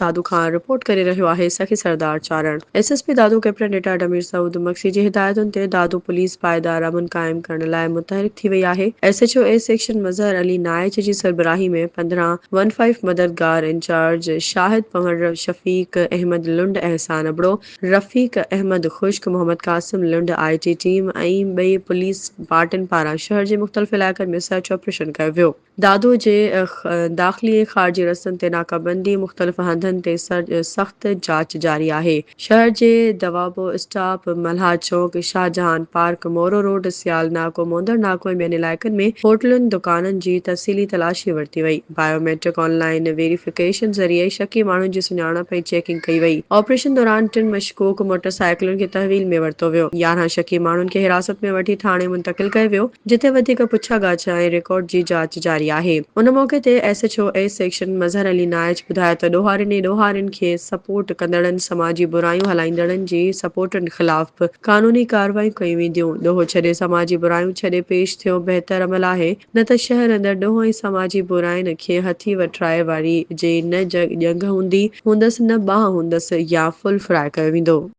دادو کان رپورٽ ڪري رهيو آهي Sakhi Sardar Charan. S S P Dadu captain retired Amir Saud Magsi جي هدايتن تي دادو پوليس پائيدار امن قائم ڪرڻ لاء متحرڪ ٿي وئي آهي. S H O A section Mazhar Ali Naich جي سربراهي ۾ 15 ون فائيو مددگار انچارج شاهد پنهور، شفيق احمد لنڊ، احسان ابڙو، رفيق احمد خشڪ، محمد قاسم لنڊ، آء ٽي ٽيم ۽ ٻئي پوليس پارٽين پاران شهر جي مختلف علائقن ۾ سرچ آپريشن ڪيو ويو. دادو جي داخلي ۽ خارجي رستن تي ناڪابندي، مختلف هنڌن تي سخت جاچ جاري آهي. شهر جي دوابو اسٽاپ، ملها چونڪ، شاهجهان پارڪ، مورو روڊ، سيال ناڪو، موندر ناڪو ۽ ٻين علائقن ۾ هوٽلن، دڪانن جي تفصيلي تلاشي ورتي وئي. Bio matric on line verification ذريعي شڪي ماڻهن جي سڃاڻپ ۽ چيڪنگ ڪئي وئي. آپريشن دوران ٽن مشڪوڪ موٽر سائيڪلن کي تحويل ۾ ورتو ويو. 11 شڪي ماڻهن کي حراست ۾ وٺي ٿاڻي منتقل ڪيو ويو. جتي وڌيڪ پڇا ڳاڇا ۽ رڪارڊ جي جاچ جاري آهي. ان موقعي تي S H O A section Mazhar Ali Naich ٻڌايو ته ڏوهارين ۽ ڏوهارين کي سپورٽ ڪندڙن، سماجي برايون هلائيندڙن جي سپورٽرن خلاف به قانوني ڪارروايون ڪيون وينديون، ڏوهه ڇڏي سماجي برايون ڇڏي پيش ٿيو بهتر عمل آهي نه ته شهر اندر ڏوهه ۽ سماجي براين کي هٿي وٺرائي واري جي نه ڄنگهه هوندي هوندس نه ٻانهن هوندس يا فل فرائي ڪيو ويندو.